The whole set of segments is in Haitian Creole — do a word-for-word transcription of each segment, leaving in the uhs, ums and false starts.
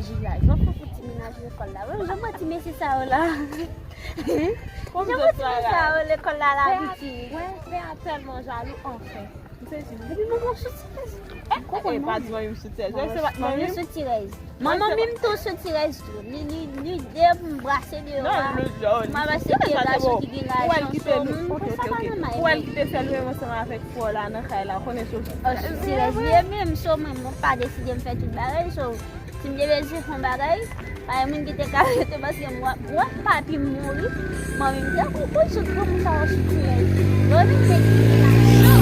Jilaj, w ap fè pou ti menaj lekòl la. Wè, jan mwen ti mesye sa yo la. Jan mwen ti mesye sa yo lekòl la, la piti. Wè, pè a tèlman jalou, anfen. M sezi, wi. Epi manman w sou tirèz. Eh, eh, pa di manmi m sou tirèz. Manman m sou tirèz. Manman m tou sou tirèz tou. Li, li, li de m brase deyò a. M a brase tirèz la, sou ki gen lajan, sou moun, pou sa pa nòmal. Ou wè l kite sèl menm ansanm avèk frè w la nan kay la, konnen sou tirèz. Sou tirèz li ye menm, sou mwen, mwen pa deside m fè tout bagay, sou Si m te bezwen fè yon bagay, pa gen moun ki te ka rete paske m wè, m wè papi m mouri. Manmi m te kou kou sou granmoun sa yo sou tirèz. Yo vin te ki vin a chan. Yo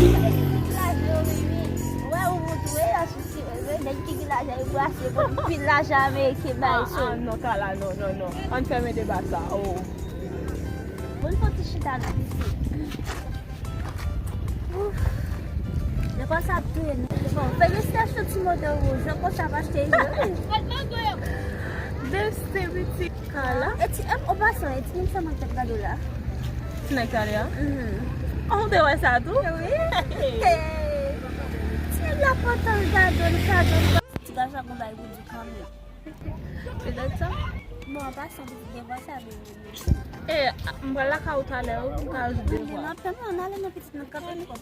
vin te ki vin la yo renmen. Wè ou moute wè la sou tirèz. Wè nèg ki gen lajan yo brase bon pil lajan ameriken bay sou. Ah, non, Kala, non, non, non. Ann fèmen deba sa. Oh. Bon, fò ti chita nan piti. Ouf. Lekòl sa ap touye nou. Bon, felisitasyon ti moto wouj. Jan konsa ap achte yo. Bèl ti pitit Kala. E ti, an pasan, e ti moun sa mwen t ap gade w la. Ti nèg Kala a? Mhm. Oh, ou te wè sa tou? Wi. Ti nèg la kontan l gade w, l gade w. Ti gason ak yon bagay pou di kanmenm. Se dèt sa? Bon, an pasan, pitit, gen vwa sa vin vin. E, m pral lakay ou talè, wi, m ka ajoute vwa. Ann ale non, pitit, nou kanpe nou.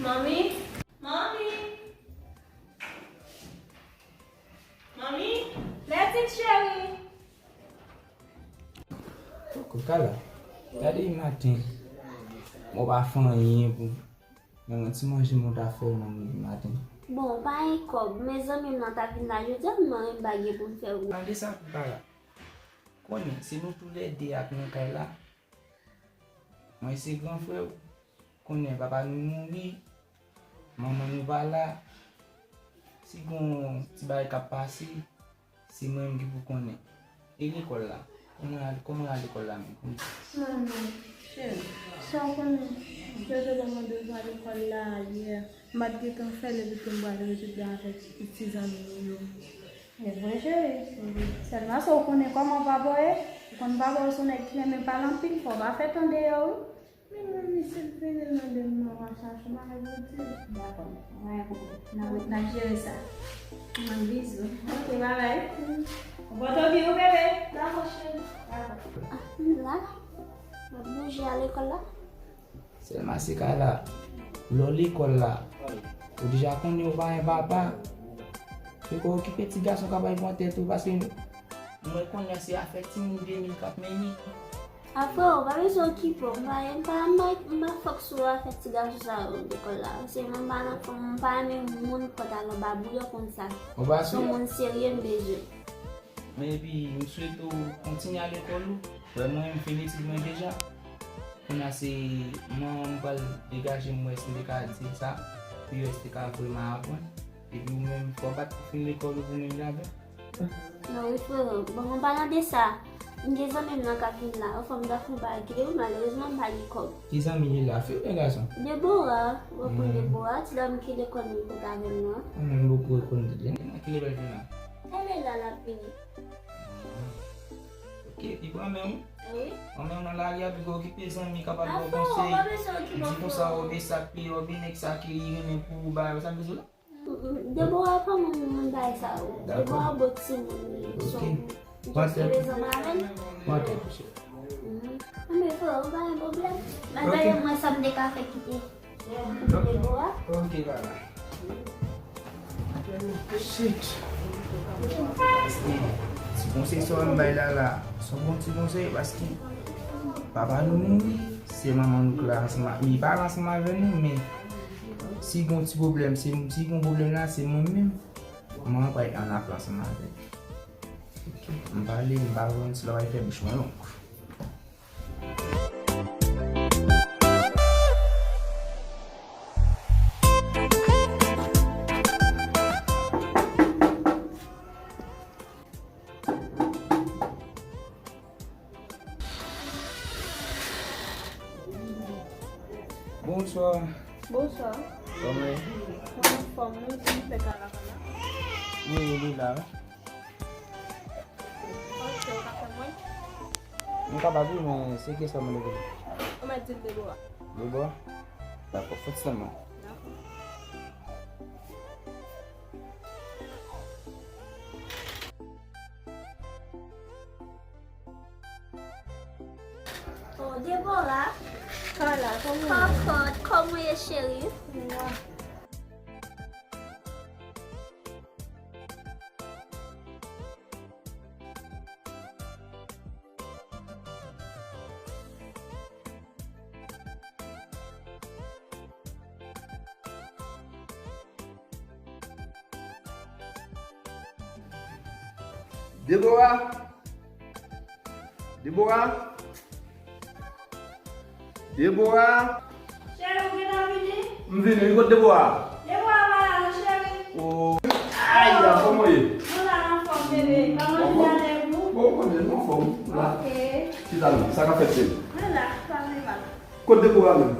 Manmi? Manmi? Manmi? Lètik cheri! Koko Kala, gade maten. Mwen pa fè anyen pou, men yon ti manje mwen ta fè manmi maten. Bon, pa gen kòb, men zanmi m nan ta vin la jodi a, m pa gen pou m fè ou. Tande sa, Kala. Konnen, se nou toulède ak nan kay la. Mwen se gran frè w. Konnen papa nou mouri, manman nou pa la. Si gon ti bagay k ap pase, se mwen menm ki pou konnen. E lekòl la? Kòman al, kòman al lekòl la menm? Kòman? Manman, cheri, sa w konnen, Jojo te mande w pou al lekòl la yè. M pa t gentan fè l epi tou m pral retounen avèk ti zanmi m yo. E vre, cheri. Wi. Sèlman sa w konnen kòman papa w ye. Ou konn papa w se yon nèg ki renmen pale anpil, fò w pa fè tan deyò, wi. Men manmi, si l vini, l mande m, mwen va chache, m pa ka di l. Dakò, pa gen pwoblèm. N ap, n ap jere sa. Mwen bizou. Ok, babay. Konpòte w byen, wi, bebe. Dakò, cheri. Dakò. Ah, m la. M ap bouje al lekòl la. Sèlman se ka la. Lè w lekòl la, ou deja konnen ou pa gen papa. Fè w okipe ti gason k ap bay vantè tou, paske mwen konnen se afè timoun de mil k ap mennen. A freo, pa bezwen okipe w. M pa, m pa, m pa, m pa fòk sou afè ti gason sa yo lekòl la. Paske mwen pa nan fòm, m pa renmen moun k ap al anba bouyon konsa. Ou pa sou? Se yon moun serye m bezwen. Men epi, m swete w kontinye al lekòl ou. Wè mwen, m fin etid mwen deja. Kounye a se mwen, m pral degaje m wè si m te ka di sa. Pou yo te ka vreman aprann. Epi ou menm, fò w pa t fin lekòl ou pou menm jaden. Non, wi, freo. Bon, an palan de sa, m gen zanmi m nan k ap vin la. Anfen, m ta fè yon bagay ki depi malerezman, m pa gen kòb. Ki zanmi li la, fi oubyen gason? Debora. Ou konn Debora, ti dam ki lekòl m pot avè m nan. Mwen menm, m poko rekonèt li. Nan ki lekòl li la? Talè la, l ap vini. Ke pi pran men w. Wi. An menm nan lari a, pi okipe zanmi, kapab ba w konsèy. Di konsa, obe sa k pi, obe nèg sa ke li renmen pou ou ba yo, sa m bezwen la. Debora pa moun moun bay sa yo. Debora bon timoun li. Ok. Just prezan avè l. Mantè. Anben frè, ou pa gen pwoblèm. Malgre mwen sa m te ka fè kite. Debora. Ok, baba. Shit. Paske ti konsèy sa w ap bay la la, se yon bon ti konsèy paske papa nou mouri, se manman nou k la ansanm, li pa la ansanm avè nou, men si gon ti pwoblèm, se, si gon pwoblèm la, se mwen menm. Manman pa ann ap la ansanm avè l. M pale, m pa konn si l ap fè bouch mwen long. Bonswa. Bonswa. Kòman ye? Mwen anfòm, wi, di m fè kala kala. Wi, li la. Ok, ou ka fè mwen? M kapab wi, men se ki sèlman nou vle. Ou mèt di m Debora. Debora? Dakò, fòk sèlman. Dakò. Oh, Debora. Kala, kòman w ye? Kòkòt, kòman w ye, cheri? Mwa. Debora! Debora! Debora! Cheri, ou gentan vini? M vini wi, kote Debora? Debora pa la non, cheri. Oh. Ay, a, kòman w ye? Mwen la, anfòm, bebe. Kòman w ye avèk ou? Bon, mwen menm, anfòm. La. Ok. Chita non, sa k ap fèt, cheri? Mwen la, sa vle mal. Kote Debora menm?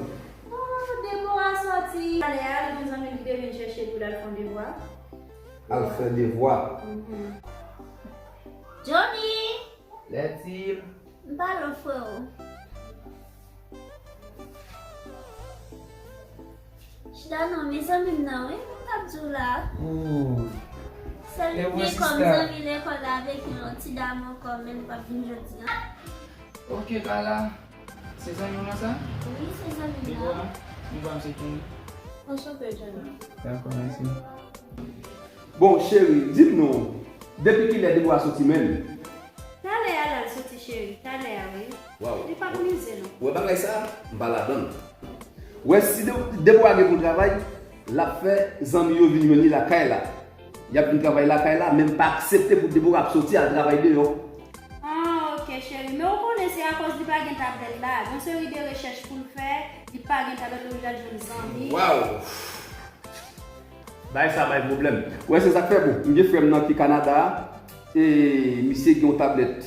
Oh, Debora sòti. Talè a, li gen zanmi li te vin chèche pou l al fè yon devwa. Al fè devwa. Mhm. Johnny! Lèti. M pale w, freo. Chita non, mezanmi m nan, wi, m t ap di w la. Ooh. Sèl li gen kòm zanmi lekòl la avèk yon ti dam ankò, men li p ap vin jodi a. Ok, Kala. Se zanmi w nan sa? Wi, se zanmi m nan. Debora, nou ba m se Johnny. Anchante, Johnny. Dakò, mèsi. Bon, cheri, di m non, depi kilè Debora soti menm? Talè a l al soti, cheri, talè a, wi. Waw. Li p ap mize, non. Ou wè bagay sa? M pa ladan l. Ou wè, si De-, Debora gen pou travay, l ap fè zanmi yo vin jwenn li lakay la. Y ap vin travay lakay la, men m pa aksepte pou Debora ap soti al travay deyò. Ah, ok, cheri. Men ou konnen se akoz li pa gen tablèt la. Gon seri de rechèch pou l fè, li pa gen tablèt, li oblije al jwenn zanmi. Waw! Bagay sa bay pwoblèm. Ou wè, se sa k fè, bon, m gen frè m nan ki Kanada a, e misye gen yon tablèt.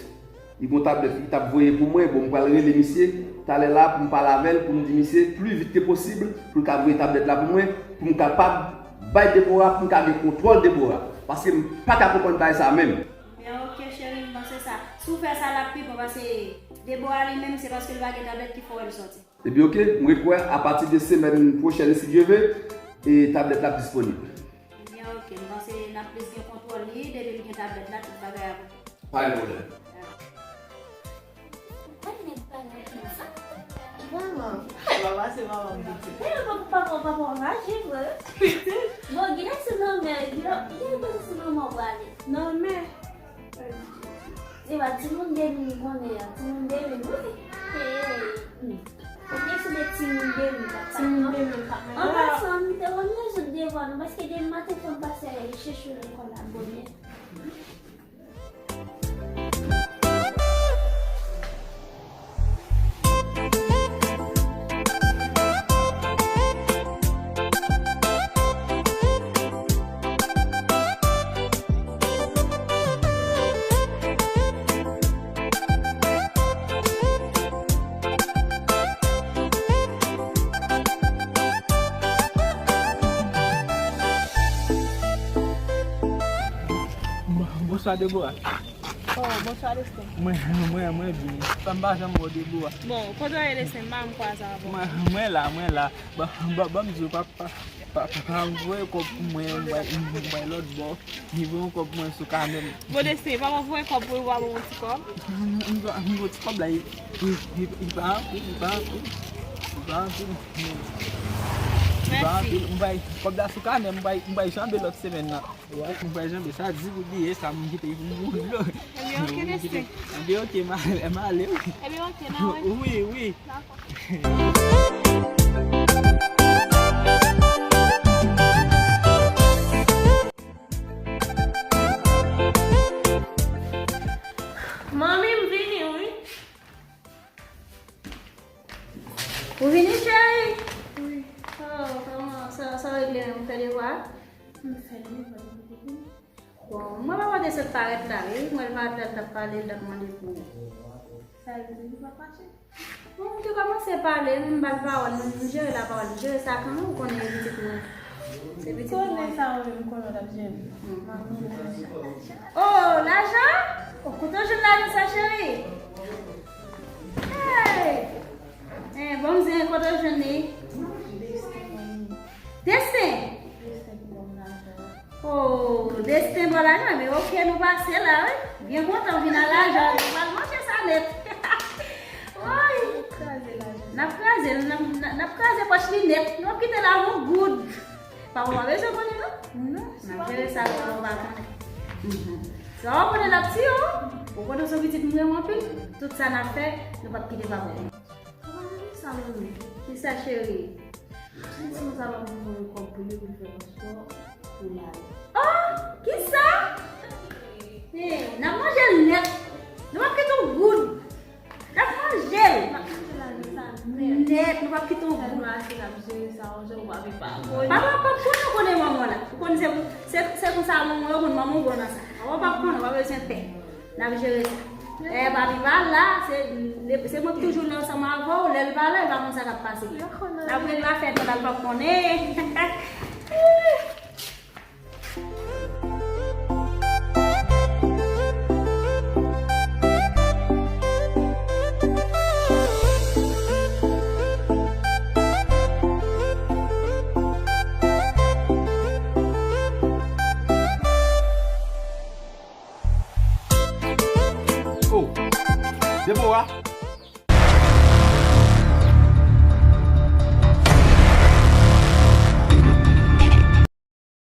Li gon tablèt li t ap voye pou mwen, bon, m pral rele misye talè la pou m pale avè l, pou m di misye pli vit ke posib pou l ka voye tablèt la pou mwen, pou m kapab bay Debora, pou m ka gen kontwòl Debora. Paske m pa ka konprann bagay sa menm. Ebyen, ok, cheri, m panse sa. Si w fè sa, l ap pi bon, paske Debora li menm, se paske l pa gen tablèt ki fè w wè l sòti. Ebyen, ok, m ret wè, apati de semèn pwochèn, si Dye ve, e tablèt la ap disponib. Ebyen, ok, m panse n ap plis gen kontwòl li, depi l gen tablèt la, tout bagay ap ok. Pa gen pwoblèm. Mwen nèk pa nan konsa. Manman. Papa se manman m pitit. Papa, papa, papa, raje vre. Pitit. Bon, gade se nòmal, gade se nòmal w ale. Non, men. Se pa timoun de min konnen an, timoun de min, wi. Hey. Ou te sou de timoun de min, papa. Timoun de min, papa. An pasan, m te wè nou sot devwa nou, paske demen maten fò m pase chèche lekòl la bonè. Bonswa, Debora. Oh, bonswa, Destin. Mwen, mwen, mwen byen. Fanm pa janm wè w debou a. Bon, kote w ye, Destin? M pa janm kwaze avè w. Mwen, mwen la, mwen la. Bon, bon, bon, m di w, pa, pa, pa, pa, pa voye kòb pou mwen, m bay, m bay lòt bò. Li voye yon kòb pou mwen sou kanè m. Bon, Destin, pa voye kòb pou ou, pa ban m yon ti kòb. M, m, m, yon ti kòb la, li, li, li, li pa anpil, li pa anpil. Li pa anpil. Li pa anpil. M bay kòb la sou kanè m, m bay, m bay janbe lòt semèn nan. Wè, m bay janbe sa, di pou bliye sa, m kite pou moun yo. Ebyen, oke, Destin. Ebyen, oke, m ale, m ale, wi. Ebyen, oke, n a wè. Wi, wi. Dakò. Manmi, m vini, wi. Ou vini, cheri? Wi. Oh, kòman sa, sa w regle menm? Ou fè devwa? M fè devwa, m vini. Bon, mwen pa pote sot parèt la, wi. Mwen pa t la, l t ap pale, l t ap mande pou ou. Sa vle di li pa fache? Bon, m te kòmanse pale, m ba l pawòl, m jere lapawòl, m jere sa kanmenm, ou konnen e pitit mwen. Se pitit mwen. Konnen sa ou menm konnen w t ap jere. Mm. Oh, lajan? Oh, kote w jwenn lajan sa, cheri? Hey! Eh, bon, m zen, kote w jwenn li? Destin? Destin? Oh, Destin ba w lajan, men oke, nou pase la, wi. Byen kontan w vin a lajan, nou pral manje sa nèt. Woy! N ap kraze l, n ap, n ap, n ap kraze pòch li nèt. Nou ap kite l avè yon goud. Papa w pa bezwen konnen, non? Non. N ap jere sa, papa w pa konnen. Mhm. Sa w konnen l ap tiye w. Ou konnen se yon pitit m renmen anpil. Tout sa n ap fè, nou p ap kite papa w. Papa, men sa, manmi. Kisa, cheri? Mwen santi mwen kapab voye kòb pou li pou l fè paspò pou l ale. Oh, kisa? Hey, n ap manje l nèt. Nou p ap kite yon goud. N ap manje l. N ap manje lajan sa nèt. Nèt, nou p ap kite yon goud. Sèlman se n ap jere sa, yon jan ou pa vin pa konnen. Papa p ap konnen, ou konnen manman w la. Ou konnen se, se, se konsa manman w, ou konnen manman w bon nan sa. Papa p ap konnen, ou pa bezwen pè. N ap jere sa. Eh, papi pa la, se, se mwen ki toujou la ansanm avè w, lè l pa la, l pa konn sa k ap pase. N ap regle afè nou la, l p ap konnen. Oh, Debora,